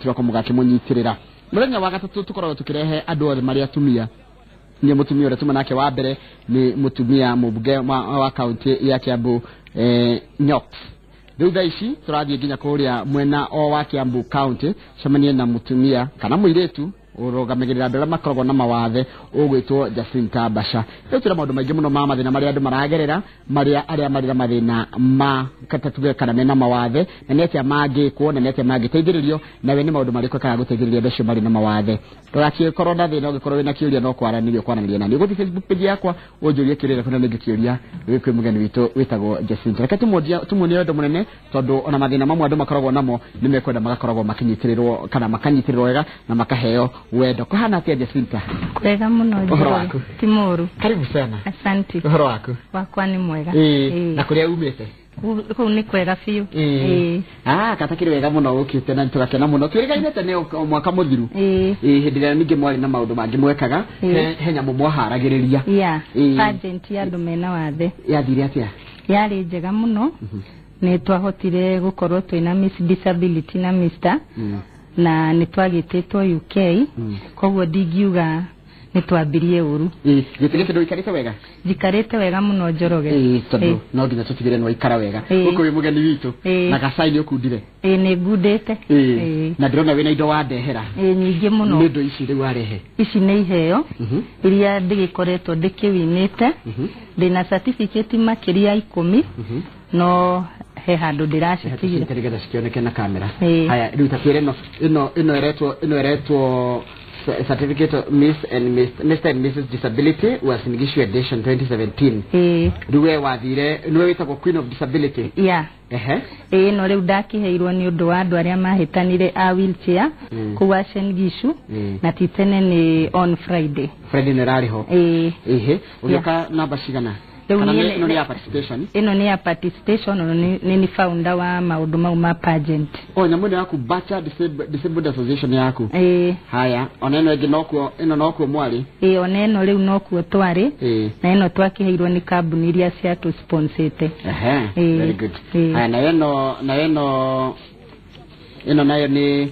Twako mugakĩmũnyitĩrĩra. Mũthenya wa gatatũ tũkoragwo tũkĩrehe andũ othe marĩ atumia. Nĩ mũtumia ũrĩa tuma nake wa mbere nĩ mũtumia mũmbunge wa kaunti ya Kiambu, Nyox. Rĩu thaa ici tũrathiĩ nginya kũrĩa mwena o wa Kiambu County, cemanie na mũtumia kana mũirĩtu ũrũgamagĩrĩra andũ arĩa makoragwo na mawathe ũgwĩtwo Jacinta Basha. Rĩu twĩna maũndũ maingĩ mũno ma mathĩna marĩa andũ maragerera, marĩa arĩa marĩ na mathĩna ma kata tuge kana mena mawathe, na nĩ atĩa mangĩkwo na nĩ atĩa mangĩteithĩrĩrio, nawe nĩ maũndũ marĩkũ ekaga gũteithĩrĩria andũ acio marĩ na mawathe. Ndũgakĩkorwo na thĩna ũngĩkorwo wĩna kĩũria no kwaranĩria kwaranĩria nani. Ũgũthiĩ Facebook page yakwa ũnjũrie kĩũria gĩakwa na nĩngĩkĩũria kwĩ mũgeni witũ wĩtagwo Jacinta. Reke tumuonie wendo mũnene, tondũ ona mathĩna mamwe andũ makoragwo namo nĩ mekwenda magakoragwo makinyitĩrĩrwo kana makanyitĩrĩrwo wega na makaheo wendo. Kũhana atĩa, Jacinta? Kwega mũno. Ũhoro Njoroge. waku? Ti mũru. Karibu sana. Asante. Ũhoro waku? Wakwa nĩ mwega. Ĩĩ, na kũrĩa umĩte? Kũu nĩ kwega biũ. Ĩĩ. Ah, katakĩrĩ wega mũno ũkĩte na tũgakena mũno. Twĩrĩgaine tene o mwaka mũthiru. Ĩĩ, hĩndĩ ĩrĩa ningĩ mwarĩ na maũndũ mangĩ mwekaga, he nyamũ mwaharagĩrĩria. Ya pageant ya andũ mena wathe. Yathire atĩa? Yarĩ njega mũno. Nĩ twahotire gũkorwo twĩna Miss Disability na Mr. Na nĩ twagĩtĩtwo UK. Koguo ndingiuga nĩ twambirie ũru. Ĩĩ, gĩtĩ gĩkĩ ndũikarĩte wega? Njikarĩte wega mũno, Njoroge. Ĩĩ, tondũ no nginya tũtigĩre nĩ waikara wega. Gũkũ wĩ mũgeni witũ. Na gacai nĩ ũkundire? Ĩĩ, nĩ ngundĩte. Ĩĩ. Na ndĩrona wĩna indo wandehera. Ĩĩ, nyingĩ mũno. Nĩ indo ici rĩu warehe? Ici nĩ iheo iria ndĩgĩkoretwo ndĩkĩwinĩte. Ndĩna certificate makĩria ya 10, no he handũ ndĩracitigire. Nĩgetha cikĩoneke na kamera. Ĩĩ. Haya, rĩu ta twĩre ĩno ĩretwo certificate of Miss and Miss, Mr and Mrs Disability Uasin Gishu edition 2017. Ĩĩ. Rĩu we wathire nĩwe wĩtagwo Queen of Disability? Ya. Ehe. Ĩĩ, ĩno rĩu ndakĩheirwo nĩ ũndũ wa andũ arĩa mahĩtanire a wheelchair kũu Uasin Gishu. Na ti tene, nĩ on Friday. Friday nĩ ĩrarĩ ho? Ĩĩ. Ĩhĩ, ũgĩũka namba cigana? Rĩu Kana niĩ ĩno nĩ ya participation? Ĩno nĩ ya participation, ono nĩ founder wa maũndũ mau ma pageant. O nyamũ ĩno yaku, Bacha Disabled Association yaku? Ĩĩ. Haya, ona ĩno ĩngĩ nokuo, ĩno nokuo mwarĩ? Ĩĩ, ona ĩno rĩu nokuo twarĩ. Na ĩno twakĩheirwo nĩ kambuni iria ciatũsponsĩte. Ehe. Ĩĩ. Very good. Ĩĩ. Haya, nayo ĩno ĩno nayo nĩ?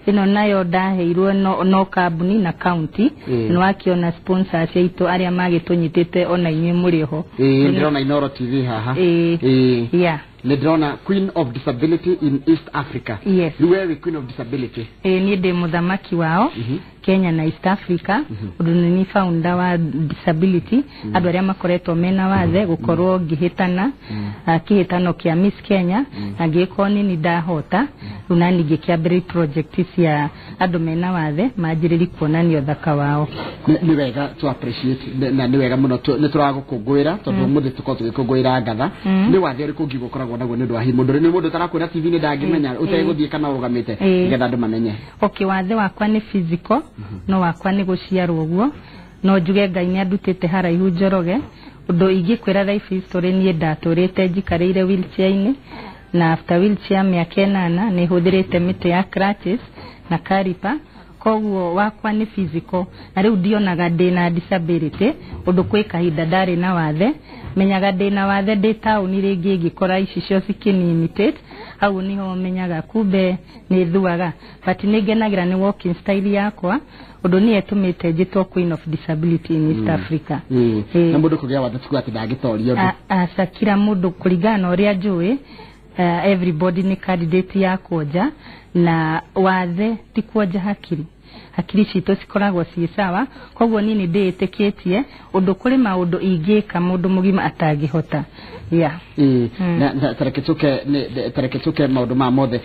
Ĩno nayo ndaheirwo no kambuni na county. Nĩ wakĩona sponsors aitũ arĩa magĩtũnyitĩte, ona inyuĩ mũrĩ ho. Ĩĩ, ndĩrona Inoro TV haha. Ĩĩ. Ĩĩ. Ya. Nĩ ndĩrona Queen of Disability in East Africa. Yes. Rĩu we wĩ Queen of Disability? Ĩĩ, niĩ ndĩ mũthamaki wao Kenya na East Africa, ũndũ nĩ ni founder wa disability, andũ arĩa makoretwo mena wathe, gũkorwo ngĩhĩtana kĩhĩtano kĩa Miss Kenya na ngĩgĩkorwo nĩ ndahota. Rĩu nani ngĩkĩambĩrĩria project cia andũ mena wathe manjĩrĩri kuonania ũthaka wao. Nĩ wega to appreciate na nĩ wega mũno nĩ tũragũkũngũĩra tondũ ũmũthĩ tũkorwo tũgĩkũngũĩra ngatha. Nĩ wathe ũrĩkũ ũngiuga ũkoragwo naguo nĩ ũndũ wa hihi mũndũ nĩ mũndũ ũtarakuona TV-inĩ ndangĩmenya ũtegũthiĩ kana ũrũgamĩte, nĩgetha andũ mamenye? Okay, wathe wakwa nĩ physical, no wakwa nĩ gũciarwo ũguo. No njuge Ngai nĩ andutĩte haraihu, Njoroge, ũndũ ingĩkwĩra life history, niĩ ndatũrĩte njikarĩire wheelchair-inĩ, na after wheelchair mĩaka 8 nĩ hũthĩrĩte mĩtĩ ya crutches na caliper. Koguo wakwa nĩ physical, na rĩu ndionaga ndĩna disability, ũndũ kwĩ kahinda ndarĩ na wathe menyaga ndĩna wathe ndĩ taũni rĩngĩ ngĩkora icicio cikĩni imitate, hau niho menyaga kumbe nĩ thuaga. But nĩ ngenagĩra nĩ walking style yakwa, ũndũ niĩ ĩtũmĩte njĩtwo Queen of Disability in East Africa. Ĩĩ. Na mũndũ kũgĩa wathe ti kuga atĩ ndangĩtoria ũndũ. Aca, kila mũndũ kũringana na ũrĩa njũĩ, everybody nĩ candidate ya kuonja, na wathe ti kuonja hakiri, hakiri citũ cikoragwo ciĩ sawa. Koguo niĩ nĩ ndĩĩtĩkĩtie ũndũ kũrĩ maũndũ ingĩka mũndũ mũgima atangĩhota, yeah. Ĩĩ, na tareke tũke maũndũ ma mothe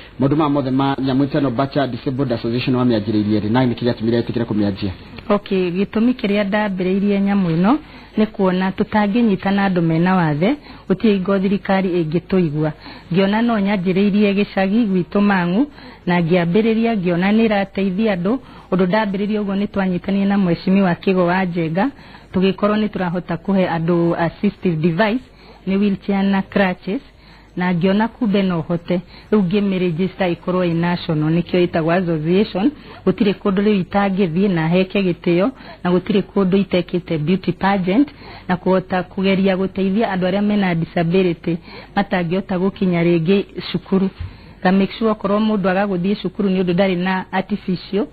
ma nyamũ ĩtano Bacha Disabled Association wamĩanjĩrĩirie rĩ, na nĩkĩ gĩatũmire ĩtĩkĩre kũmĩanjia? Okay, gĩtũmi kĩrĩa ndambĩrĩirie nyamũ ĩno nĩ kuona tũtangĩnyitana andũ mena wathe gũtirĩ hingo thirikari ĩngĩtũigua. Ngĩona no nyanjĩrĩirie gĩcagi gwitũ Mang'u, na ngĩambĩrĩria, ngĩona nĩ ĩrateithia andũ. Ũndũ ndambĩrĩria ũguo nĩ twanyitanire na mheshimiwa Kĩgo wa Njenga, tũgĩkorwo nĩ tũrahota kũhe andũ assistive device, nĩ wheelchair na crutches, na ngĩona kumbe no hote. Rĩu ngĩmĩregister ĩkorwo ĩ national, nĩkĩo ĩtagwo association. Gũtirĩ kũndũ rĩu itangĩthiĩ na heke gĩtĩo, na gũtirĩ kũndũ itekĩte beauty pageant na kũhota kũgeria gũteithia andũ arĩa mena disability matangĩhota gũkinya rĩngĩ cukuru. Nga make sure okorwo mũndũ aga gũthiĩ cukuru nĩ ũndũ ndarĩ na artificial,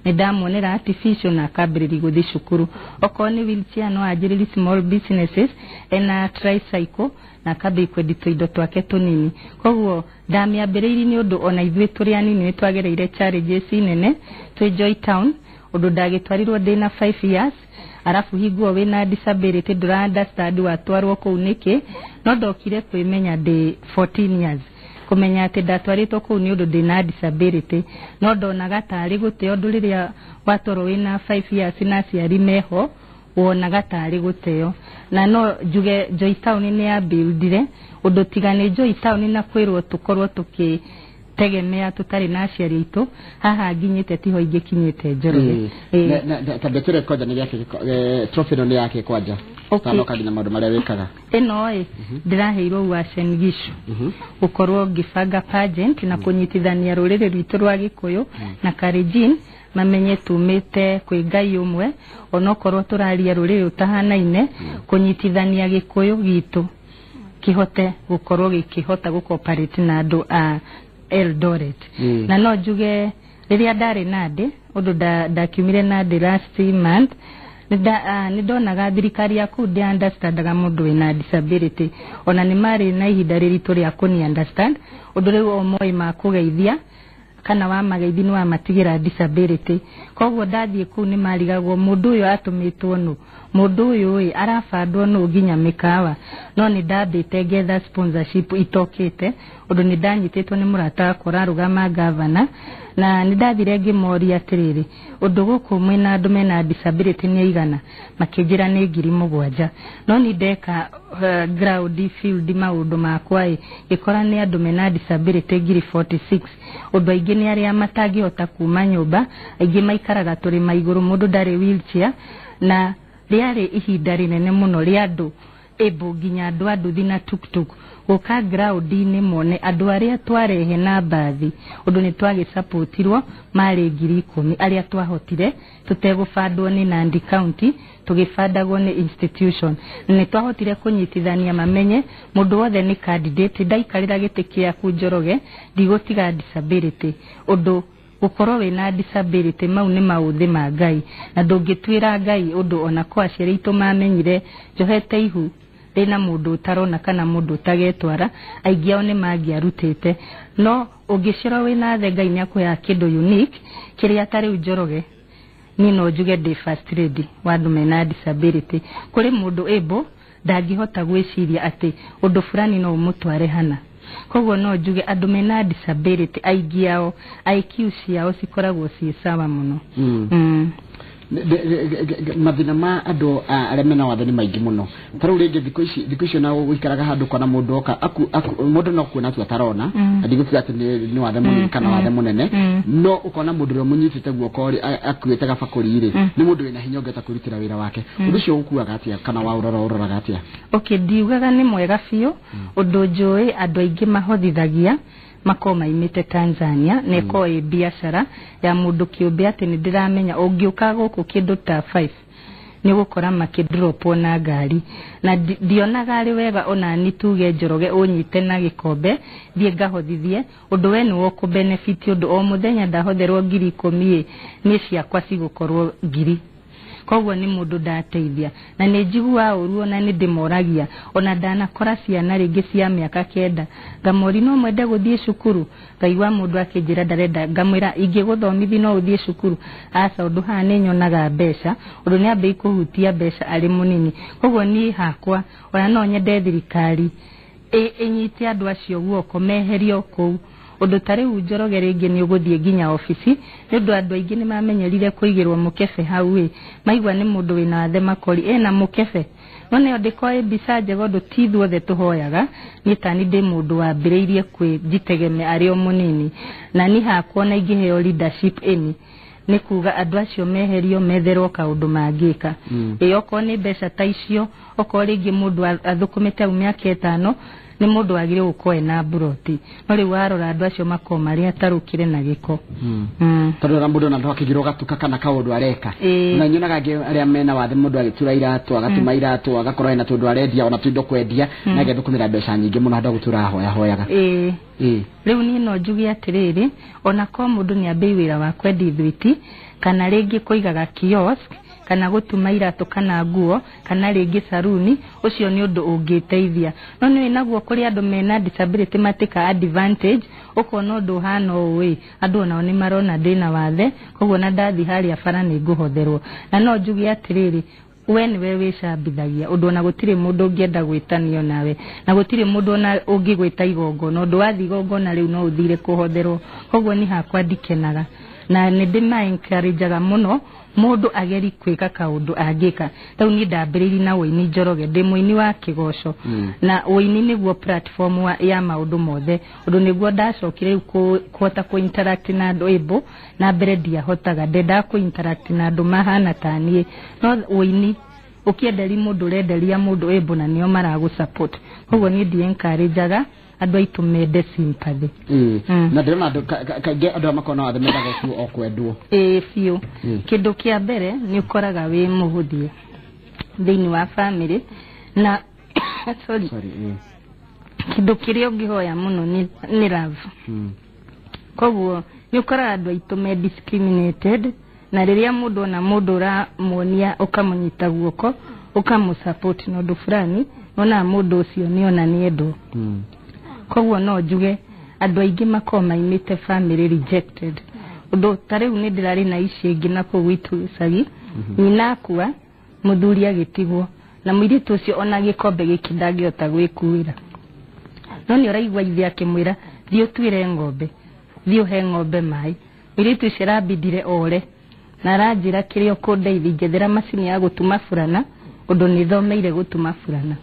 nĩ ndamuonera artificial na akambĩrĩria gũthiĩ cukuru. Okorwo nĩ wheelchair, no anjĩrĩrie small businesses ena tricycle na akambĩrĩria kwendia tũindo twake tũnini. Koguo ndamĩambĩrĩirie nĩ ũndũ ona ithuĩ tũrĩ anini nĩ twagereire challenges nene twĩ Joy Town, ũndũ ndagĩtwarirwo ndĩna 5 years, arabu hinguo wĩna disability ndũra understand watwarwo kũu nĩkĩ. No ndokire kwĩmenya ndĩ 14 years, kũmenya atĩ ndatwarĩtwo kũu nĩ ũndũ ndĩna disability, no ndonaga tarĩ gũteo ũndũ rĩrĩa watwarwo wĩna 5 years na aciari meho, wonaga tarĩ gũteo. Na no njuge Joy Town nĩ yambuildire ũndũ tiga nĩ Joy Town na kwĩrwo tũkorwo tũkĩtegemea tũtarĩ na aciari aitũ, haha nginyĩte tiho ingĩkinyĩte, Njoroge. Tambe tũre kwanja nĩ gĩake trophy ĩno nĩ yake kwanja. Tanoka nginya maũndũ marĩa wĩkaga. Ĩno ĩ ndĩraheirwo Uasin Gishu gũkorwo ngĩbanga pageant na kũnyitithania rũrĩrĩ rwitũ rwa Gĩkũyũ na Kalenjin, mamenye tumĩte kwĩ Ngai ũmwe, onokorwo tũraria rũrĩrĩ rũtahanaine, kũnyitithania Gĩkũyũ gitũ kĩhote gũkorwo gĩkĩhota gũcooperate na andũ a Eldoret. Na no njuge rĩrĩa ndarĩ Nandi, ũndũ ndakiumire Nandi last month, nĩ ndonaga thirikari ya kũu ndĩ understandaga mũndũ wĩna disability. Ona nĩ marĩ na ihinda rĩritũ rĩa kũni understand, ũndũ rĩu o moĩ makũgeithia kana wa mageithi nĩ wamatigĩra disability. Koguo ndathiĩ kũu nĩ marigagwo mũndũ ũyũ atũmĩtwo nũ, mũndũ ũyũ ĩ arabandwo nũ nginya mĩkawa. No nĩ ndambĩte ngetha sponsorship itokĩte, ũndũ nĩ ndanyitĩtwo nĩ mũrata wakwa ũrarũgama gavana, na nĩ ndathire ngĩmoria atĩrĩrĩ, ũndũ gũkũ mwĩna andũ mena disability nĩ aigana? Makĩnjĩra nĩ 7,000. No ni ndeka ground field maũndũ makwa ĩ gĩkora nĩ andũ mena disability 46,000, ũndũ aingĩ nĩ arĩa matangĩhota kuma nyũmba, aingĩ maikaraga tũrĩma igũrũ, mũndũ ndarĩ wheelchair. Na rĩarĩ ihinda rĩnene mũno rĩa andũ ĩmbũ nginya andũ a nduthi na tuktuk gũka ground-inĩ mone andũ arĩa twarehe na mbathi, ũndũ nĩ twagĩcapotirwo marĩ 10,000 arĩa twahotire tũtegũbandwo nĩ Nandi County, tũgĩbandagwo nĩ institution. Na nĩ twahotire kũnyitithania mamenye mũndũ wothe nĩ candidate. Ndaikarĩra gĩtĩ kĩaku, Njoroge, ndigũtiga disability, ũndũ gũkorwo wĩna disability mau nĩ maũthĩ ma Ngai na ndũngĩtuĩra Ngai ũndũ. Ona ko aciari aitũ mamenyire njohete ihu rĩna mũndũ ũtarona kana mũndũ ũtagetwara, aingĩ ao nĩ mangĩarutĩte. No ũngĩcerwo wĩna the Ngai nĩ akũheaga kĩndũ unique kĩrĩa ta rĩu Njoroge, niĩ no njuge ndĩ first lady wa andũ mena disability. Kũrĩ mũndũ able ndangĩhota gwĩciria atĩ ũndũ fulani no ũmũtware hana. Koguo no njuge andũ mena disability aingĩ ao IQ ciao cikoragwo ciĩ sawa mũno. Mathĩna ma andũ arĩa mena wathe nĩ maingĩ mũno. Ta rĩu rĩngĩ thikũ ici ona gũikaraga handũ kona mũndũ oka mũndũ no kuona tu atarona, na ndigũkiuga atĩ nĩ wathe mũnini kana wathe mũnene, no ũkona mũndũ ũrĩa ũmũnyitĩte guoko rĩ, akuĩte gabakũri rĩ, nĩ mũndũ wĩna hinya ũngĩhota kwĩrutĩra wĩra wake. Ũndũ ũcio ũkuaga atĩa kana wa ũrora ũroraga atĩa? Okay, ndiugaga nĩ mwega biũ. Ũndũ njũĩ andũ aingĩ mahothithagia makorwo maimĩte Tanzania na ĩkorwo ĩ biacara ya mũndũ kĩũmbe, atĩ nĩ ndĩramenya ũngĩũka gũkũ kĩndũ ta 5 nĩ ũgũkora makĩdropwo na ngari, na ndionaga arĩ wega ona ni tuge Njoroge ũnyite na gĩkombe thiĩ ngahothithie ũndũ we nĩwe ũkũ benefit, ũndũ o mũthenya ndahotherwo 10,000 ĩ niĩ ciakwa cigũkorwo ngiri. Koguo nĩ mũndũ ndateithia na nĩ njiguaga ũru, ona nĩ ndĩmoragia, ona ndanakora ciana rĩngĩ cia mĩaka 9, ngamori no mwende gũthiĩ cukuru, ngaigua mũndũ akĩnjĩra ndarenda, ngamwĩra ingĩgũthomithi no ũthiĩ cukuru? Aca, ũndũ haha nĩ nyonaga mbeca, ũndũ nĩ ambĩi kũhutia mbeca arĩ mũnini. Koguo niĩ hakwa ona no nyende thirikari ĩnyite andũ acio guoko meherio kũu, ũndũ ta rĩu Njoroge rĩngĩ nĩ ũgũthiĩ nginya obici nĩ ũndũ andũ aingĩ nĩ mamenyerire kũigĩrwo mũkebe hau ĩ maigua nĩ mũndũ wĩna wathe makori ena mũkebe, no nĩyo ndĩkorwo ĩ mbica njega, ũndũ ti ithuothe tũhoyaga. Niĩ tani ndĩ mũndũ wambĩrĩirie kwĩnjitegeme arĩ o mũnini, na niĩ hakwa ona ingĩheo leadership ĩni nĩ kuga andũ acio meherio metherwo kaũndũ mangĩka. Ĩ okorwo nĩ mbeca ta icio, okorwo rĩngĩ mũndũ athũkũmĩte au mĩaka 5. Nĩ mũndũ wagĩrĩirwo gũkorwo ena mburoti, no rĩu warora andũ acio makorwo marĩ atarũkĩre na gĩko. Tondũ ona mũndũ ona no akĩgirwo gatuka kana kaũndũ areka. Na nyonaga angĩ arĩa mena wathe, mũndũ agĩtura iratũ, agatuma iratũ, agakorwo ena tũndũ arendia, ona tũindo kwendia, na agethũkũmĩra mbeca nyingĩ mũno handũ ha gũtũra ahoya hoyaga. Rĩu niĩ no njuge atĩrĩrĩ, ona korwo mũndũ nĩ ambĩi wĩra wa kwendia ithwiti, kana rĩngĩ kũigaga kiosk, kana gũtuma iratũ kana nguo, kana rĩngĩ saruni, ũcio nĩ ũndũ ũngĩteithia. No nĩ naguo kũrĩ andũ mena disability matĩka advantage, ũkona ũndũ ũhana ũũ ĩ, andũ onao nĩ marona ndĩna wathe, koguo na ndathi harĩa bara nĩ ngũhotherwo. Na no njuge atĩrĩrĩ, we nĩwe wĩcambithagia, ũndũ ona gũtirĩ mũndũ ũngĩenda gwĩtanio nawe, na gũtirĩ mũndũ ona ũngĩgwĩta igongona, ũndũ wathiĩ igongona rĩu no ũthire kũhotherwo. Koguo niĩ hakwa ndikenaga, na nĩ ndĩma encourageaga mũno mũndũ ageri gwĩka kaũndũ angĩka. Rĩu niĩ ndambĩrĩirie na ũini, Njoroge, ndĩ mũini wa kĩgoco, na ũini nĩguo platform ya maũndũ mothe, ũndũ nĩguo ndacokire rĩu kũhota kũ interact na andũ able. Na mbere ndiahotaga, ndendaga kũ interact na andũ mahana ta niĩ, no ũini ũkĩenderia mũndũ, ũrenderia mũndũ able na nĩo maragũ support. Koguo niĩ ndi encourageaga andũ aitũ mende sympathy. Na ndĩrona andũ kaingĩ andũ arĩa makoragwo na wathe mendaga tu o kwendwo. Ĩĩ biũ. Kĩndũ kĩa mbere nĩ ũkoraga wĩ mũhũthie thĩinĩ wa family na, sorry, Sorry. Kĩndũ kĩrĩa ũngĩhoya mũno nĩ love. Koguo nĩ ũkoraga andũ aitũ me discriminated, na rĩrĩa mũndũ ona mũndũ ũramuonia, ũkamũnyita guoko, ũkamũ support na ũndũ fulani, wonaga mũndũ ũcio nĩ ona nĩ endwo. Koguo no njuge andũ aingĩ makorwo maimĩte family rejected. Ũndũ ta rĩu nĩ ndĩrarĩ na ici ĩngĩ na kũu gwitũ gĩcagi, nyina akua, mũthuri agĩtigwo na mũirĩtu ũcio, ona gĩkombe gĩkĩ ndangĩhota gwĩkuĩra, no nĩ ũraigua ithe akĩmwĩra, "Thiĩ ũtuĩre ng'ombe, thiĩ ũhe ng'ombe maĩ." Mũirĩtu ũcio arambindire ore na aranjĩra, "Kĩrĩa ũkũndeithia, njethera macini ya gũtuma burana," ũndũ nĩ thomeire gũtuma burana.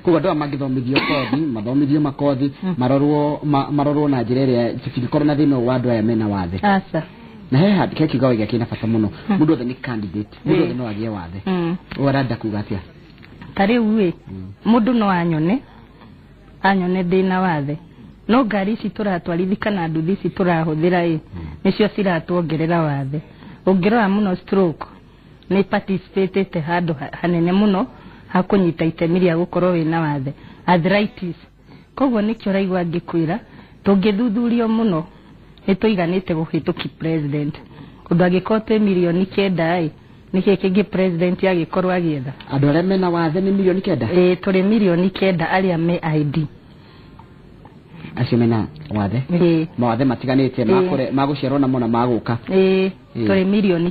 Koguo andũ aya mangĩthomithio kothi, mathomithio makothi, marorwo marorwo na njĩra ĩrĩa tũtingĩkorwo na thĩna wa andũ aya mena wathe. Aca. Na he handũ he kiugo gĩa kĩna bata mũno, mũndũ othe nĩ candidate, mũndũ othe no agĩe wathe. Ũrenda kuga atĩa? Ta rĩu ĩ, mũndũ no anyone ndĩna wathe, no ngari ici tũratwarithi kana nduthi ici tũrahũthĩra ĩ, nĩcio ciratuongerera wathe. Ũngĩrora mũno, stroke nĩ participatĩte handũ hanene mũno ha kũnyita itemi rĩa gũkorwo wĩna wathe, arthritis. Koguo nĩkĩo ũraigua ngĩkwĩra tũngĩthuthurio mũno nĩ tũiganĩte gũhĩtũki president, ũndũ angĩkorwo twĩ 9 million ĩ, nĩkĩ kĩngĩ president agĩkorwo agĩetha? Andũ arĩa mena wathe nĩ 9 million? Ĩ, tũrĩ 9 million arĩa me ID. Acio mena wathe? Ĩ. Mawathe matiganĩte, magũciarwo namo na magũka. Ĩ, tũrĩ 9 million,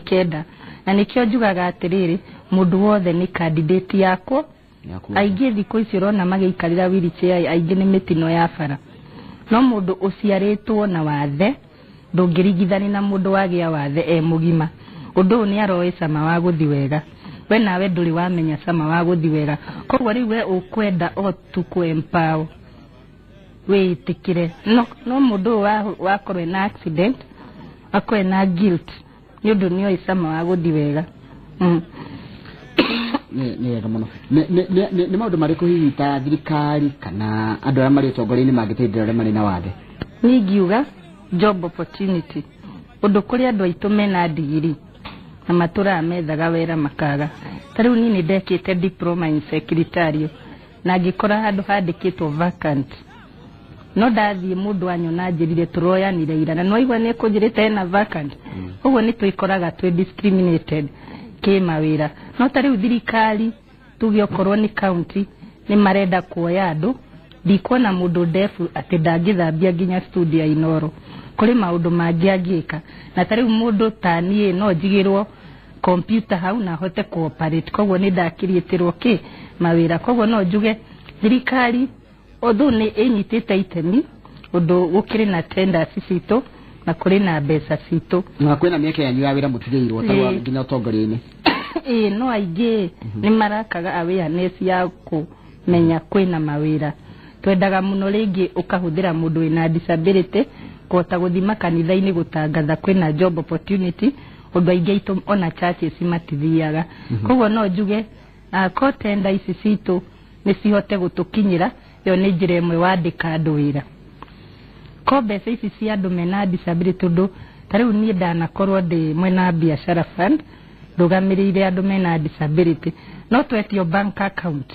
na nĩkĩo njugaga atĩrĩrĩ, mũndũ wothe nĩ candidate yakwo. Yaku. Aingĩ thikũ ici ũrona magĩikarĩra wheelchair, aingĩ nĩ mĩtino ya bara, no mũndũ ũciarĩtwo na wathe ndũngĩringithania na mũndũ wagĩa wathe e mũgima. Ũndũ ũyũ nĩ aroĩ cama wa gũthi wega, we nawe ndũrĩ wamenya cama wa gũthi wega. Koguo rĩu we ũkwenda o tu kũ empower wĩĩtĩkĩre, no mũndũ ũyũ wakorwo ena accident akorwo ena guilt nĩ ũndũ nĩoĩ cama wa gũthi wega. Nĩ wega mũno. Nĩ maũndũ marĩkũ hihi ta thirikari kana andũ arĩa marĩ ũtongoria-inĩ mangĩteithia arĩa marĩ na wathe? Niĩ ingiuga job opportunity, ũndũ kũrĩ andũ aitũ mena ndigiri na matũraga methaga wĩra makaga. Ta rĩu niĩ nĩ ndekĩte diploma in secretarial na ngĩkora handũ handĩkĩtwo vacant, no ndathiĩ mũndũ anyona anjĩrire tũroyanire ira na nĩwaigua nĩ ekũnjĩrĩte ena vacant. Ũguo nĩ twĩkoraga twĩ discriminated kĩmawĩra. No ta rĩu thirikari, tuge okorwo nĩ county nĩ marenda kuoya andũ, ndikuona mũndũ ndefu atĩ ndangĩthambia nginya studio ya Inoro. Kũrĩ maũndũ mangĩ angĩka, na ta rĩu mũndũ ta niĩ no njigĩrwo computer hau na hote cooperate. Koguo nĩ ndakiriĩtĩrwo kĩ mawĩra. Koguo no njuge thirikari, although nĩ ĩnyitĩte itemi, ũndũ gũkĩrĩ na tenders citũ na kũrĩ na mbeca citũ. Na kwĩna mĩeke yanyu ya wĩra mũtigĩirwo ta nginya ũtongoria-inĩ. Ĩĩ, no aingĩ nĩ marakaga awareness ya kũmenya kwĩna mawĩra. Twendaga mũno rĩngĩ ũkahũthĩra mũndũ wĩna disability kũhota gũthiĩ makanitha-inĩ gũtangatha kwĩna job opportunity, ũndũ aingĩ aitũ ona churches matithiaga. Koguo no njuge ko tenda ici citũ nĩ cihote gũtũkinyĩra. Ĩyo nĩ njĩra ĩmwe wandĩka andũ wĩra. Ko mbeca ici cia andũ mena disability, tondũ ta rĩu niĩ ndanakorwo ndĩ mwena wa biacara fund, ndũgamĩrĩire andũ mena disability, no twetio bank account,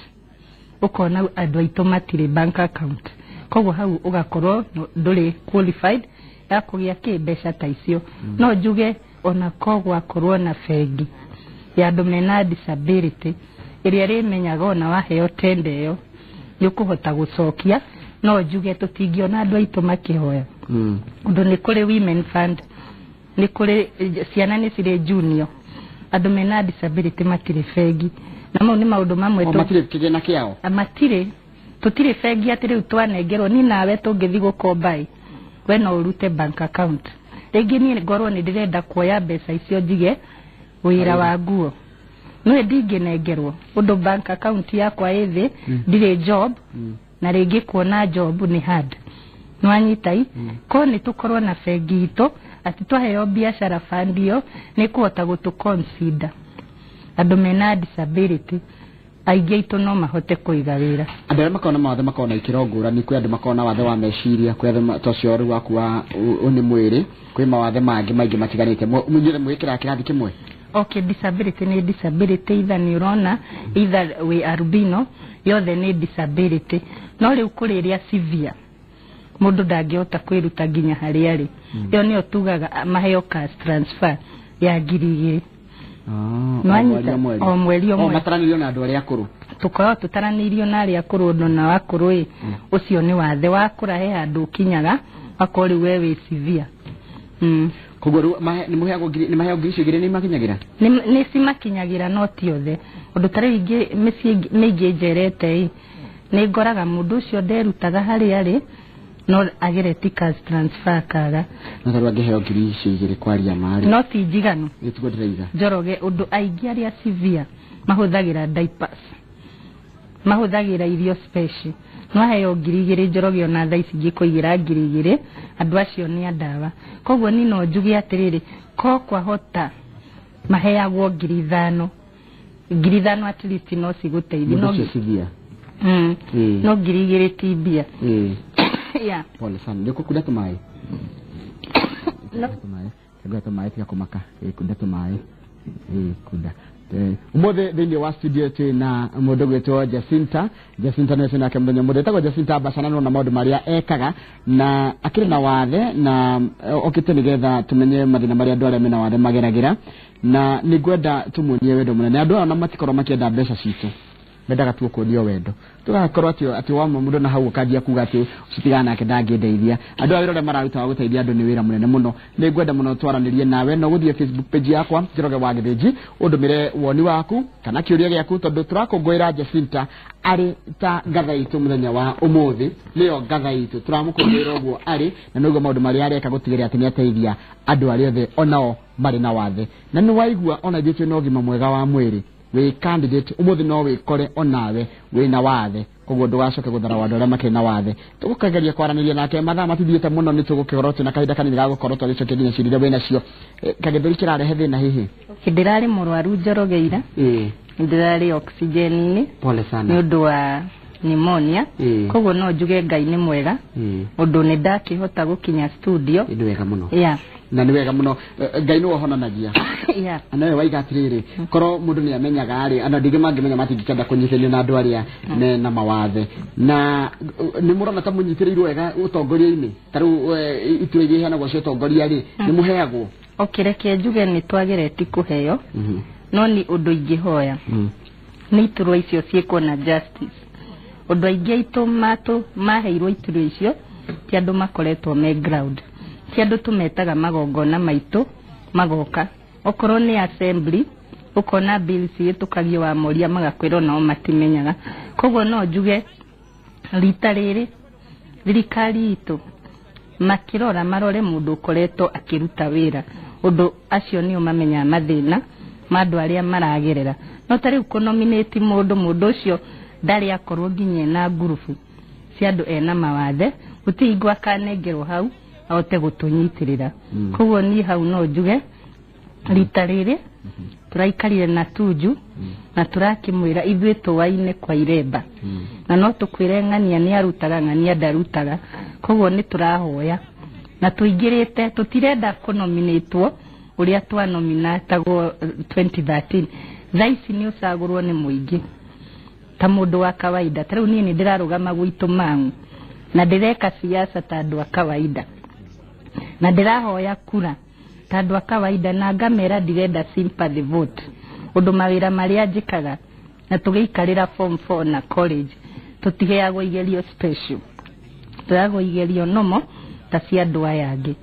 ũkona andũ aitũ matirĩ bank account. Koguo hau ũgakorwo ndũrĩ qualified ya kũgĩa kĩ mbeca ta icio. No njuge ona ko gwakorwo na bengi ya andũ mena disability ĩrĩa ĩrĩmenyaga ona waheo tenda ĩyo nĩ ũkũhota gũcokia, no njuge tũtingĩona andũ aitũ makĩhoya. Ũndũ nĩ kũrĩ women fund, nĩ kũrĩ ciana nĩ cirĩ junior, andũ mena disability matirĩ bengi, na mau nĩ maũndũ mamwe. Matirĩ kĩgĩna kĩao? Matirĩ, tũtirĩ bengi atĩ rĩu twanengerwo ni nawe tũngĩthiĩ gũkomba ĩ, we no ũrute bank account. Rĩngĩ niĩ ngorwo nĩ ndĩrenda kuoya mbeca icio njige wĩra wa nguo, no ndingĩnengerwo ũndũ bank account yakwa ĩ thĩ, ndirĩ job, na rĩngĩ kuona job nĩ hard. Nĩwanyita i ko nĩ tũkorwo na bengi itũ atĩ twaheo biacara fund ĩyo nĩ kũhota gũtũ consider andũ mena disability aingĩ aitũ no mahote kũiga wĩra. Andũ arĩa makoragwo na mawathe makoragwo na ikĩro ngũrani. Kwĩ andũ makoragwo na wathe wa meciria, kwĩ andũ ta ũcio rĩu waku wa nĩ mwĩrĩ, kwĩ mawathe mangĩ maingĩ matiganĩte. Inyuothe mwĩkĩraga kĩrathi kĩmwe? Okay, disability nĩ disability, either nĩ ũrona either wĩ albino, yothe nĩ disability. No rĩu kũrĩ ĩrĩa severe, mũndũ ndangĩhota kwĩruta nginya harĩa arĩ, ĩyo nĩyo tugaga maheo cash transfer ya 2,000. Nĩwanyita? O mweri, o mweri. Mataranĩrio na andũ arĩa akũrũ? Tũkoragwo tũtaranĩirio na arĩa akũrũ, ũndũ na wakũrũ ĩ, ũcio nĩ wathe wakũra, he handũ ũkinyaga wakorwo rĩu we wĩ severe. Koguo rĩu nĩ mũheagwo ngiri, nĩ maheagwo ngiri icio igĩrĩ, nĩ imakinyagĩra? Nĩ cimakinyagĩra no ti othe, ũndũ ta rĩu ingĩ mĩciĩ mĩingĩ njerete ĩ, nĩ ngoraga mũndũ ũcio nderutaga harĩa arĩ, no agereti cash transfer kaga. No tarĩu angĩheo ngiri icio igĩrĩ, kwaria marĩ no ti njiganu. Gĩtiguo ndĩraiga. Njoroge, ũndũ aingĩ arĩa severe mahũthagĩra diapers, mahũthagĩra irio special, no aheo 2,000 Njoroge, ona thaa ici ingĩkũigĩra 2,000, andũ acio nĩ a ndawa. Koguo ni no njuge atĩrĩrĩ, ko kwahota maheagwo 5,000, 5,000 at least no cigũteithie. Mũndũ No, ũcio severe. No 2,000 ti mbia. Yeah. Pole sana. Nĩ ũkũkunda tũmaĩ? No. Tũmaĩ, kunda tũmaĩ, tiga kũmaka. Kunda tũmaĩ. Kunda. Ũmũthĩ thĩinĩ wa studio twĩ na mũndũ gwĩtwo Jacinta. Jacinta nĩwe twĩ nake mũthenya ũmũthĩ. Etagwo Jacinta Bacana, nĩwona maũndũ marĩa ekaga na akĩrĩ na wathe na okĩte nĩgetha tũmenye mathĩna marĩa andũ arĩa mena wathe mageragĩra, na nĩ ngwenda tũmuonie wendo mũnene. Andũ aya ona matikorwo makĩenda mbeca citũ, mendaga tu kuonio wendo, tũgakorwo atĩ wamwe mũndũ na hau ũkanjia kuga atĩ ũcitigana nake ndangĩndeithia. Andũ aya wĩra ũrĩa mararuta wa gũteithia andũ nĩ wĩra mũnene mũno. Nĩ ngwenda mũno twaranĩrie nawe. No gũthiĩ Facebook page yakwa Njoroge wa Gĩthĩnji, ũndũmĩre woni waku kana kĩũria gĩaku, tondũ tũrakũngũĩra Jacinta arĩ ta ngatha itũ mũthenya wa ũmũthĩ. Nĩyo ngatha itũ, tũramũkũngũĩra ũguo arĩ na nĩguo maũndũ marĩa areka gũtigĩrĩra atĩ nĩ ateithia andũ arĩa othe onao marĩ na wathe. Na nĩ waigua ona ithuĩ twĩna ũgima mwega wa mwĩrĩ, wĩ candidate ũmũthĩ no wĩkore onawe wĩna wathe, koguo ndũgacoke gũthara andũ arĩa makĩrĩ na wathe. Tũgũkageria kwaranĩria nake, mathaa matithiĩte mũno, nĩ tũgũkĩkorwo twĩna kahinda kanini ga gũkorwo twagĩcokia nginya ciũria iria wĩnacio. Kagĩthũri kĩrarehe thĩna hihi? Ndĩrarĩ mũrwaru Njoroge ira. Ndĩrarĩ oxygen-inĩ. Pole sana. Nĩ ũndũ wa pneumonia. Koguo no njuge Ngai nĩ mwega, ũndũ nĩ ndakĩhota gũkinya studio. Nĩ wega mũno. Yeah. Na nĩ wega mũno. Ngai nĩwe ũhonanagia. Yeah. Na we waiga atĩrĩrĩ, korwo mũndũ nĩ amenyaga rĩ, andũ aingĩ mangĩmenya matingĩkenda kũnyitĩrĩrio na andũ arĩa mena mawathe. Na nĩ mũrona ta mũnyitĩrĩirwo wega ũtongoria-inĩ? Ta rĩu iturwa iria iheanagwo cia ũtongoria rĩ, nĩ mũheagwo? Okay, reke njuge nĩ twagĩrĩtie kũheo, no nĩ ũndũ ingĩhoya nĩ iturwa icio ciĩkwo na justice, ũndũ aingĩ aitũ matũ maheirwo iturwa icio ti andũ makoretwo me ground, ti andũ tũmetaga magongona maitũ magoka. Okorwo nĩ assembly, ũkona bills cihĩtũkagio, wamoria magakwĩra onao matimenyaga. Koguo no njuge rita rĩrĩ thirikari itũ makĩrora marore mũndũ ũkoretwo akĩruta wĩra, ũndũ acio nĩo mamenyaga mathĩna ma andũ arĩa maragerera. No ta rĩu kũnominate mũndũ, mũndũ ũcio ndarĩ akorwo nginya ena ngurubu cia andũ ena mawathe, gũtirĩ hingo akanengerwo hau ahote gũtũnyitĩrĩra. Koguo niĩ hau no njuge rita rĩrĩ Tũraikarire na Tuju na tũrakĩmwĩra ithuĩ tũwaine kwa Iremba. Na no tũkwĩre ng'ania nĩ arutaga, ng'ania ndarutaga. Koguo nĩ tũrahoya na tũingĩrĩte, tũtirenda kũnominĩtwo ũrĩa twanominatagwo 2013. Thaa ici nĩ ũcagũrwo nĩ mũingĩ ta mũndũ wa kawaida. Ta rĩu niĩ nĩ ndĩrarũgama gwitũ Mang'u na ndĩreka siasa ta andũ a kawaida na ndĩrahoya kura ta andũ a kawaida, na ngamera ndirenda sympathy vote ũndũ mawĩra marĩa njĩkaga na tũgĩikarĩra form 4 na college tũtiheagwo igerio special, tũheagwo igerio nomo ta cia andũ aya angĩ.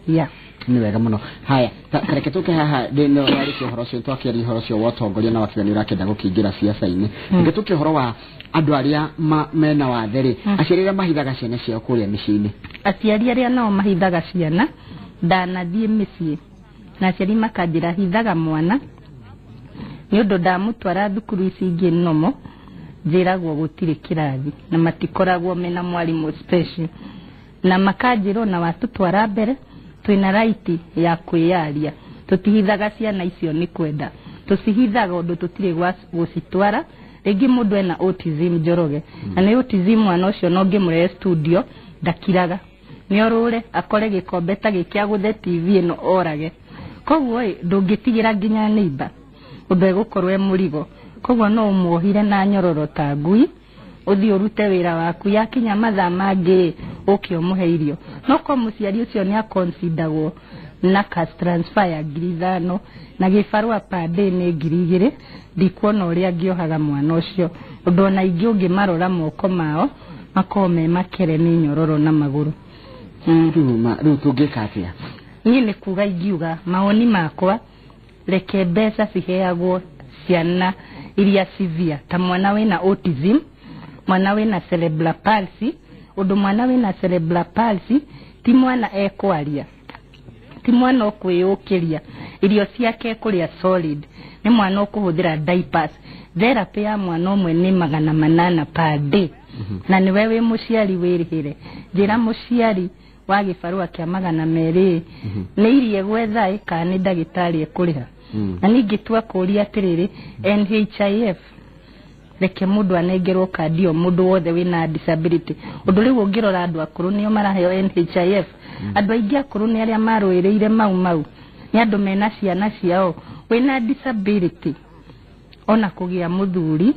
Yeah. Nĩ wega mũno. Haya, ta reke tũke haha no warĩkia ũhoro ũcio, twakĩaria ũhoro ũcio wa ũtongoria na wakiuga nĩ ũrakĩenda gũkĩingĩra siasa-inĩ. Reke tũke ũhoro wa andũ arĩa mena wathe rĩ, aciari arĩa mahithaga ciana ciao kũrĩa mĩciĩ-inĩ. Aciari arĩa nao mahithaga ciana, ndanathiĩ mĩciĩ na aciari makanjĩra hithaga mwana nĩ ũndũ ndamũtwara thukuru ici ingĩ nomo njĩragwo gũtirĩ kĩrathi na matikoragwo mena mwarimũ special, na makanjĩra ona watũtwara mbere twĩna right ya kwĩyaria. Tũtihithaga ciana icio nĩ kwenda, tũcihithaga ũndũ tũtirĩ gwa gũcitwara. Rĩngĩ mũndũ ena autism, Njoroge, na nĩ autism mwana ũcio no ngĩmũrehe studio ndakiraga, nĩ orũre akore gĩkombe ta gĩkĩ agũthe TV ĩno orage. Koguo ĩ ndũngĩtigĩra nginya neighbor ũndũ egũkorwo e mũrigo. Koguo no ũmuohire na nyororo ta ngui, ũthiĩ ũrute wĩra waku, yakinya mathaa mangĩ ũke ũmũhe irio. No ko mũciari ũcio nĩ aconsideragwo na cash transfer ya 5,000 na gĩbarũa per day nĩ 2,000, ndikuona ũrĩa angĩohaga mwana ũcio ũndũ ona ingĩ ũngĩmarora moko mao makorwo me makere nĩ nyororo na magũrũ. Rĩu tũngĩka atĩa? Niĩ nĩ kuga ingiuga mawoni makwa, reke mbeca ciheagwo ciana iria severe ta mwana wĩna autism, mwana wĩna cerebral palsy. Ũndũ mwana wĩna cerebral palsy ti mwana ekwaria, ti mwana ũkwĩyũkĩria, irio ciake ekũrĩa solid, nĩ mwana ũkũhũthĩra diapers. Therapy ya mwana ũmwe nĩ 800 per day, na nĩwe wĩ mũciari wĩrĩhĩre. Njĩra mũciari wa gĩbarũa kĩa 200 nĩ irio egwetha ĩ kana nĩ ndagĩtarĩ ekũrĩha? Na ningĩ tua kũria atĩrĩrĩ, NHIF, reke mũndũ anengerwo kandi ĩyo, mũndũ wothe wĩna disability. Ũndũ rĩu ũngĩrora andũ akũrũ nĩo maraheo NHIF. Andũ aingĩ akũrũ nĩ arĩa marũĩrĩire mau mau, nĩ andũ mena ciana ciao. Wĩna disability ona kũgĩa mũthuri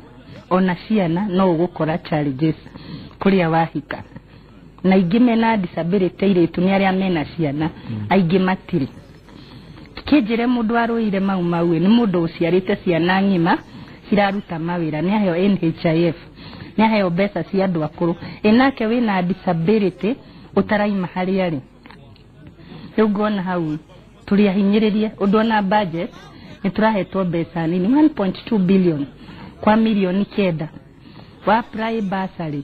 ona ciana no ũgũkora challenges kũrĩa wahika, na aingĩ mena disability airĩtu nĩ arĩa mena ciana, aingĩ matirĩ. Kĩnjĩre mũndũ arũire mau mau nĩ mũndũ ũciarĩte ciana ng'ima ciraruta mawĩra, nĩ aheo NHIF, nĩ aheo mbeca cia andũ akũrũ, ĩ nake wĩna disability ũtaraima harĩa arĩ. Rĩu ngona hau tũrĩ ahinyĩrĩrie ũndũ ona budget nĩ tũrahetwo mbeca nini, 1.2 billion kwa mirioni 9. Wa apply bursary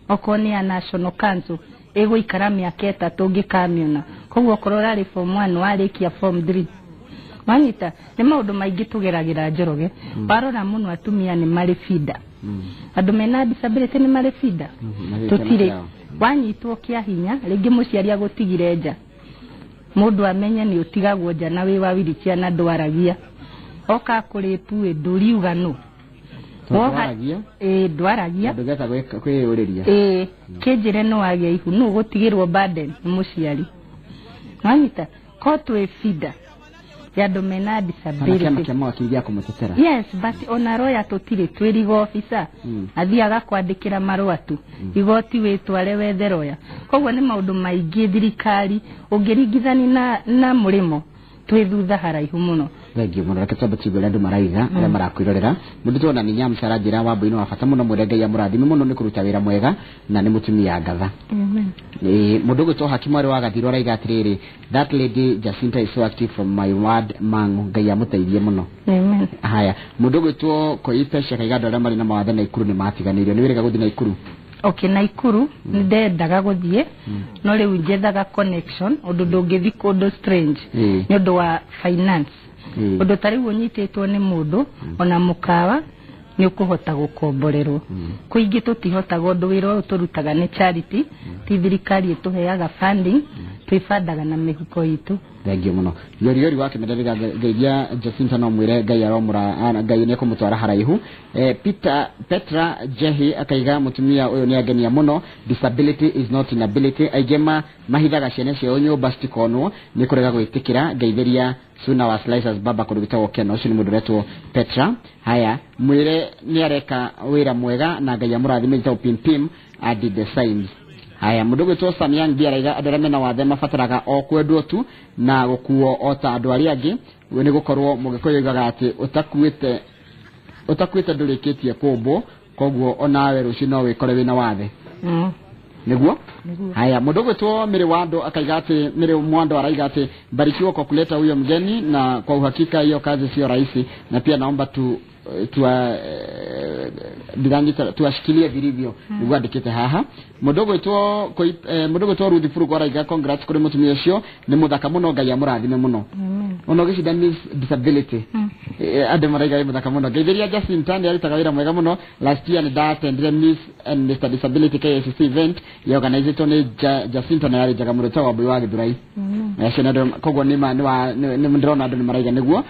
okorwo nĩ ya National Council ĩgũikara mĩaka 3 ũngĩkamĩona. Koguo okorwo ũrarĩ form 1 warĩkia form 3, wanyita. Nĩ maũndũ maingĩ tũgeragĩra, Njoroge. Warora mũno atumia nĩ marĩ bida, andũ mena disability nĩ marĩ bida. Tũtirĩ wanyitwo kĩa hinya, rĩngĩ mũciari agũtigire nja, mũndũ amenye nĩ ũtigagwo nja na wĩ wa wheelchair na ndwaragia, oka kũrĩpu ĩ ndũriuga nũ. Ndwaragia? Ĩ, ndwaragia. Ndũngĩhota kwĩyũrĩria. Ĩ, kĩnjĩre no wagĩa ihu, nũ ũgũtigĩrwo burden? Nĩ mũciari, wanyita. Ko twĩ bida ya andũ mena Kana kĩama disability. Kĩa mawakiri gĩa kũmũtetera. Yes, but ona roya tũtirĩ, twĩrigo officer athiaga kwandĩkĩra marũa tu igoti wĩtware wethe roya. Koguo nĩ maũndũ maingĩ thirikari ũngĩringithani na mũrĩmo twĩ thutha haraihu mũno. Thengiũ mũno. Reke twambe tuigue ũrĩa andũ maraiga arĩa marakwĩrorera. Mũndũ tuona nĩ Nyamsa aranjĩra wambui nĩ wa bata mũno, mwĩre Ngai amũrathime mũno nĩ kũruta wĩra mwega na nĩ mũtumia ngatha. Ĩĩ, mũndũ ũgwĩtwo Haki mwarĩ wa Gathirũ araiga atĩrĩrĩ, "That lady Jacinta is so active from my ward Mang'u, Ngai amũteithie mũno." Amen. Haya, mũndũ ũgwĩtwo Koipe akaiga andũ arĩa marĩ na mawathe Naikuru nĩ matiganĩirio. Nĩ wĩrĩga gũthiĩ Naikuru? Okay, Naikuru nĩ ndendaga gũthiĩ, no rĩu njethaga connection ũndũ ndũngĩthi kũndũ strange nĩ ũndũ wa finance. Ũndũ ta rĩu ũnyitĩtwo nĩ mũndũ ona mũkawa nĩ ũkũhota gũkomborerwo, kũingĩ tũtihotaga ũndũ wĩra ũyũ tũrutaga nĩ charity, ti thirikari ĩtũheaga funding. Twĩbandaga na mĩhuko itũ. Thengiũ mũno. Yoriori wa kĩmenderera ngeithia Jacinta no mwĩre Ngai aromũra Ngai nĩ ekũmũtwara haraihu. Peter Petra Jehi akaiga mũtumia ũyũ nĩ angenia mũno. Disability is not inability. Aingĩ mahithaga ciana ciao nyũmba citikonwo nĩ kũrega gwĩtĩkĩra. Ngeithĩria Suna wa Slicers baba kũndũ gwĩtagwo Keno. Ũcio nĩ mũndũ ũretwo Petra. Haya, mwĩre nĩ areka wĩra mwega na Ngai amũrathime. Njĩtagwo Pim Pim Adi Designs. Haya, mũndũ gwĩtwo Samyang B araiga andũ arĩa mena wathe mabataraga o kwendwo tu na gũkuo o ta andũ arĩa angĩ, nĩ gũkorwo Mũgĩkũyũ oigaga atĩ ũtakuĩte ndũrĩkĩtie kũmbwo, koguo onawe rũciũ no wĩkore wĩna wathe. Nĩguo? Haya, mũndũ gwĩtwo Mĩrĩ Wando akaiga atĩ Mĩrĩ Mwando araiga atĩ barikiwa kwa kuleta huyo mgeni, na kwa uhakika hiyo kazi sio rahisi, na pia naomba tu tuashikilie vilivyo. Nĩguo andĩkĩte haha. Mũndũ gwĩtwo Ruth Furugo araiga congrats kũrĩ mũtumia ũcio, nĩ mũthaka mũno, Ngai amũrathime mũno. Ona ũgĩcinda Miss Disability, andũ maraiga wĩ mũthaka mũno. Ngeithĩria Jacinta nĩ arutaga wĩra mwega mũno. Last year nĩ ndatendire Miss and Mr Disability KICC event yorganizĩtwo nĩ Jacinta na yarĩ njega mũno, ĩtagwo Wambui wa Gĩthurai. Koguo nĩ ndĩrona andũ nĩ maraiga nĩguo.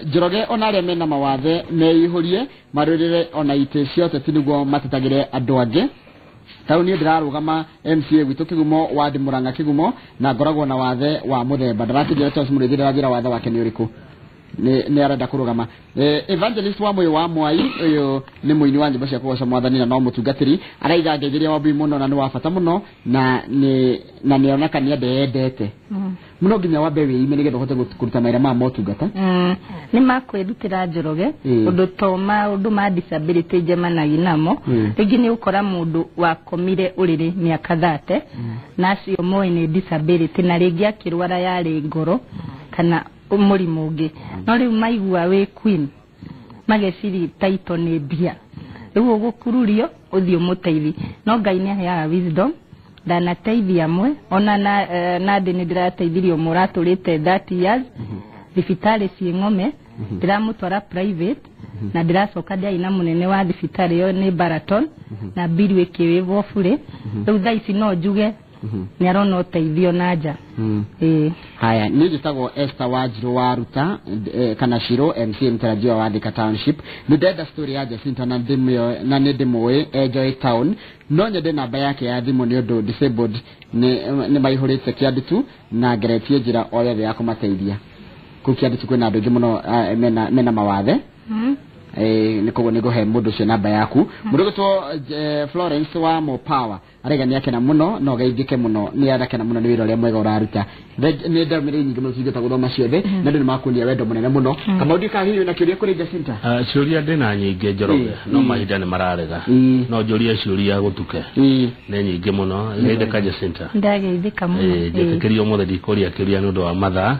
Njoroge ona arĩa mena mawathe meihũrie marũĩrĩre ona itĩ cia ũteti nĩguo matetagĩre andũ angĩ. Tau niĩ ndĩrarũgama MCA gwitũ Kĩgumo wadi Murang'a Kĩgumo, na ngoragwo na wathe wa mũthemba. Ndarakĩnjĩra Charles Mũrĩithi ndĩranjĩra wathe wake nĩ ũrĩkũ, nĩ arenda kũrũgama. Evangelist wa Mũyũ wa Mwai, ũyũ nĩ mũini wa nyĩmbo cia kũgoca mwathani na no mũtungatĩri, araiga ngeithĩria Wambui mũno na nĩ wa bata mũno, na nĩ oneka nĩ andeyendete mũno, nginya wambe wĩime nĩgetha ũhote kũruta mawĩra ma motungata. Nĩ makwĩrutĩra Njoroge, ũndũ to maũndũ ma disability njemanagia namo. Rĩngĩ nĩ ũkora mũndũ wakomire ũrĩrĩ mĩaka 30 na acio moĩ nĩ disability, na rĩngĩ akĩrwara yarĩ ngoro kana mũrimũ ũngĩ, no rĩu maigua wĩ queen mageciri title nĩ mbia, rĩu ũgũkururio ũthiĩ ũmũteithi. No Ngai nĩ aheaga wisdom, ndanateithia amwe ona na ndĩ nĩ ndĩrateithirie ũmwe ũratũrĩte 30 years thibitarĩ ciĩ ng'ome, ndĩramũtwara private, na ndĩracoka ndĩarĩ na mũnene wa thibitarĩ ĩyo nĩ Baraton, na mbiru ĩkĩwĩvwo burĩ. Rĩu thaa ici no njuge nĩ arona ũteithio na nja. Haya, niĩ njĩtagwo Esther Wanjirũ wa Ruta kana Shiro MCA mtarajiwa wa Thika Township. Nĩ ndenda story ya Jacinta na nĩ ndĩmũĩ Enjoy Town, no nyende namba yake ya thimũ nĩ ũndũ disabled nĩ maihũrĩte Kĩandutu na ngeretie njĩra o yothe ya kũmateithia. Kũu Kĩandutu kwĩna andũ aingĩ mũno mena mawathe. Nĩ koguo nĩ ngũhe mũndũ ũcio namba yaku. Mũndũ ũgwĩtwo Florence wa Mopower araiga nĩ akena mũno na ũgeithĩke mũno, nĩ arakena mũno nĩ wĩra ũrĩa mwega ũraruta. Nĩ ndamĩrĩ nyingĩ mũno tũingĩhota gũthoma ciothe, na andũ nĩ makuonia wendo mũnene mũno. Kamau ndiũĩ kana hihi wĩna kĩũria kũrĩ Jacinta? Ciũria ndĩna nyingĩ Njoroge, no mahinda nĩ mararega. No njũrie ciũria gũtuke. Nĩ nyingĩ mũno. Geithĩka Jacinta. Ndageithĩka mũno. Njĩtĩkĩria ũmũthĩ ndikũria kĩũria nĩ ũndũ wa mathaa,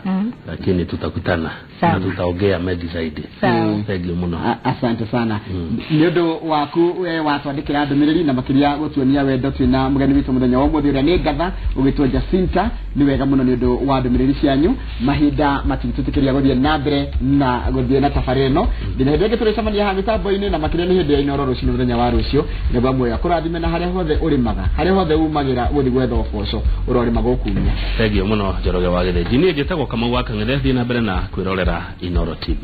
lakini tutakutana na tutaongea mengi zaidi. Thank you mũno. Asante sana. Nĩ ũndũ waku we watwandĩkĩra ndũmĩrĩri na makĩria gũtuonia wendo twĩna mũgeni witũ mũthenya wa ũmũthĩ ũrĩa nĩ ngatha ũgĩtwo Jacinta. Nĩ wega mũno nĩ ũndũ wa ndũmĩrĩri cianyu. Mahinda matingĩtũtĩkĩria gũthiĩ na mbere na gũthiĩ na tabarĩra ĩno nginya hĩndĩ ĩngĩ tũrĩcemania haha mĩtambo-inĩ, na makĩria nĩ hĩndĩ ya Inooro rũcinĩ mũthenya wa rũciũ. Nĩguo muoyo kũrathime na harĩa hothe ũrĩmaga, harĩa hothe umagĩra gũthiĩ gwetha ũboco ũrorĩma gũkumia. Thengiũ mũno Njoroge wa Gĩthĩnji. Niĩ njĩtagwo Kamau wa Kang'ethe, thiĩ na mbere na kwĩrorera Inooro TV.